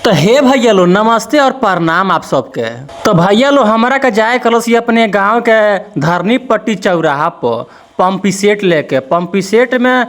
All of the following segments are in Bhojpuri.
तो हे भैया लो, नमस्ते और प्रणाम आप सबके। तो भैया लो, हमरा के जाए कलसी अपने गांव के धरनी पट्टी चौराहा पर पंप सेट लेके। पंप सेट में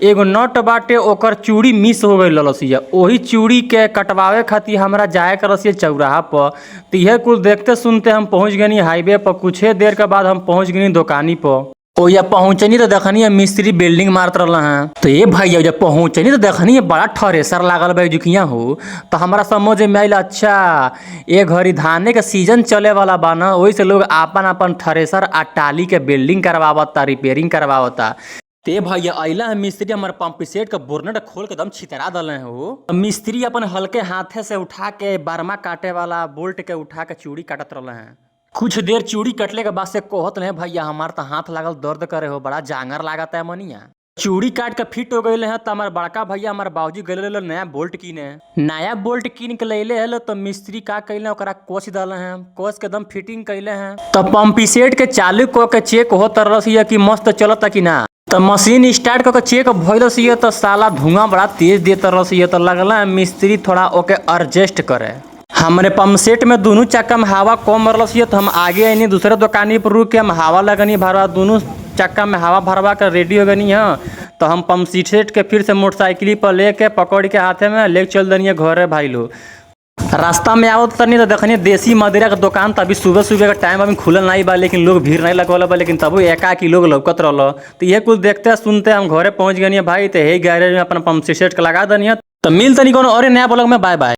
एगो नट बाटे, ओकर चूड़ी मिस हो गई ललसिया। ओही चूड़ी के कटवावे खातिर हमरा जाए के रसिया चौराहा पर। तो इहे कुल देखते सुनते हम पहुंच गनी हाईवे पर। कुछ देर के बाद हम पहुंच गनी दुकानी पर। ओइजा पहुंचनी तो देखनी मिस्त्री बिल्डिंग मारत रहल हैं। तो ये भैया, जब पहुंचनी तो देखनी बड़ा थ्रेसर लागल बा जुकिया हो। तो हमरा समझ में आइल, अच्छा, ये घड़ी धाने के सीजन चले वाला बा ना, ओही से लोग आपन आपन थ्रेसर आ टाली के बिल्डिंग करवावता, रिपेयरिंग करवावता। ते भैया, अइला है मिस्त्री, हमर पंप सेट के बोर्नेट खोल के दम छितरा दले हो। मिस्त्री अपन हल्के हाथे से उठा के बर्मा काटे वाला बोल्ट के उठा के चूड़ी काटत रहले हैं। कुछ देर चूड़ी कटले के बाद से कहत रहे, भैया, हमार तो हाथ लागल दर्द करे हो, बड़ा जांगर लागत है मनिया। चूड़ी काट के फिट हो गए हैं। तो हमार बड़का भैया, हमार बाबूजी गए रहे नया बोल्ट कीने। नया बोल्ट कीन के लैले हलो, तो मिस्त्री का कैले, ओकरा कोच दले हैं, कोच के दम फिटिंग कैले हैं। तो पंप सेट के चालू क के चेक हो तरस कि मस्त चलता कि ना। तो मशीन स्टार्ट करके चेक भइल, तो साला धुआं बड़ा तेज देत रही। तो लगला मिस्त्री थोड़ा ओके एडजस्ट करे। हमरे पंप सेट में दोनों चक्का में हवा कम मरल, तो हम आगे आनी, दूसरे दुकानी पर रुक के हम हवा लगनी भरवा। दोनों चक्का में हवा भरवा कर रेडी हो गनी है। तो हम पंप सेट के फिर से मोटरसाइकिल पर लेके, पकड़ के हाथे में लेके चल दनी घरे। भाई लोग, रास्ता में आवत तनी तो देखनी देसी मदिरा के दुकान। तो अभी सुबह सुबह का टाइम अभी खुलल नहीं बा, लेकिन लोग भीड़ नहीं लगवल बा, लेकिन तबो एकाकी लोग लौकत रहल। तो ये कुल देखते सुनते हम घरे पहुंच गनी भाई। तो हे गैरेज में अपन पंप सेट के लगा दनी। तो मिल तनी कोनो और नया ब्लॉग में। Bye bye.